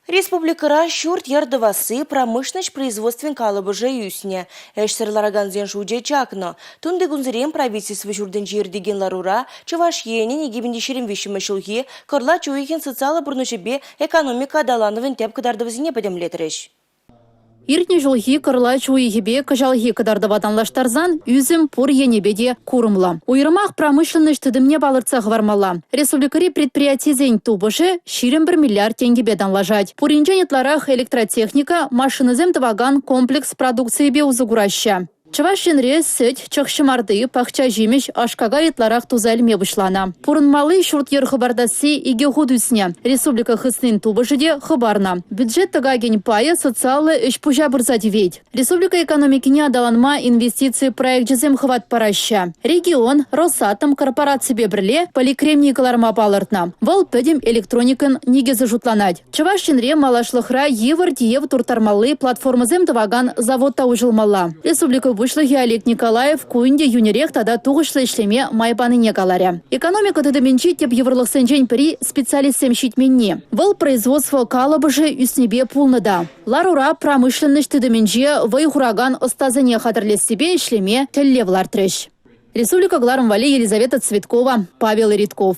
Республикӑра ҫурт-йӗр тӑвасси, промышленноҫ производствин калӑпӑшӗ ӳснӗ. Ӗҫсӗр ларакансен шучӗ чакнӑ. Тунтикунсерен правительство ҫуртӗнче иртекен ларура Чӑваш Енӗн 2023 ҫулхи кӑрлач уйӑхӗн социаллӑ пурнӑҫӗпе экономика аталанӑвӗн тӗп кӑтартӑвӗсене пӗтӗмлетрӗҫ. Иртнӗ ҫулхи кӑрлач уйӑхӗпе кӑҫалхи кӑтартӑва танлаштарсан ӳсӗм пур енӗпе те курӑмлӑ. Уйрӑмах промышленноҫ тытӑмне палӑртса хӑвармалла. Республикӑри предприятисен тупӑшӗ 21 миллиард тенкӗпе танлашать. Пуринчен ытларах электротехника, машинӑсем тӑвакан комплекс продукцийӗпе усӑ кураҫҫӗ. Чӑваш Енре сӗт, чӑх ҫӑмарти, пахча ҫимӗҫ, аш-какай ытларах туса илме пуҫланӑ. Пурӑнмалли ҫурт-йӗр хӑпартасси икӗ хут ӳснӗ. Республика хыснин тупӑшӗ те хӑпарнӑ. Бюджет тӑкакӗн пайӗ социаллӑ ӗҫ-пуҫа пырса тивет. Республика экономикине аталанма инвестици проекчӗсем хӑват параҫҫӗ. Регион Росатом корпораципе пӗрле поликремний кӑларма палӑртнӑ. Вӑл пӗтӗм электроникӑн никӗсӗ шутланать. Чӑваш Енре малашлӑхра йывӑр тиев турттармалли платформӑсем тӑвакан завод та уҫӑлмалла. Республика Пуҫлӑхӗ Олег Николаев ку ӗнтӗ йӳнӗрех тата тухӑҫлӑ ӗҫлеме май панине каларӗ. Экономика тытӑмӗнчи тӗп йывӑрлӑхсенчен пӗри специалистсем ҫитменни. Вӑл производство калӑпӑшӗ ӳснипе пулнӑ та. Ларура промышленноҫ тытӑмӗнче вӑй хуракан ӑстасене хатӗрлессипе ӗҫлеме тӗллев лартрӗҫ. Республика кӑларӑм валли Елизавета Цветкова, Павел Ритков.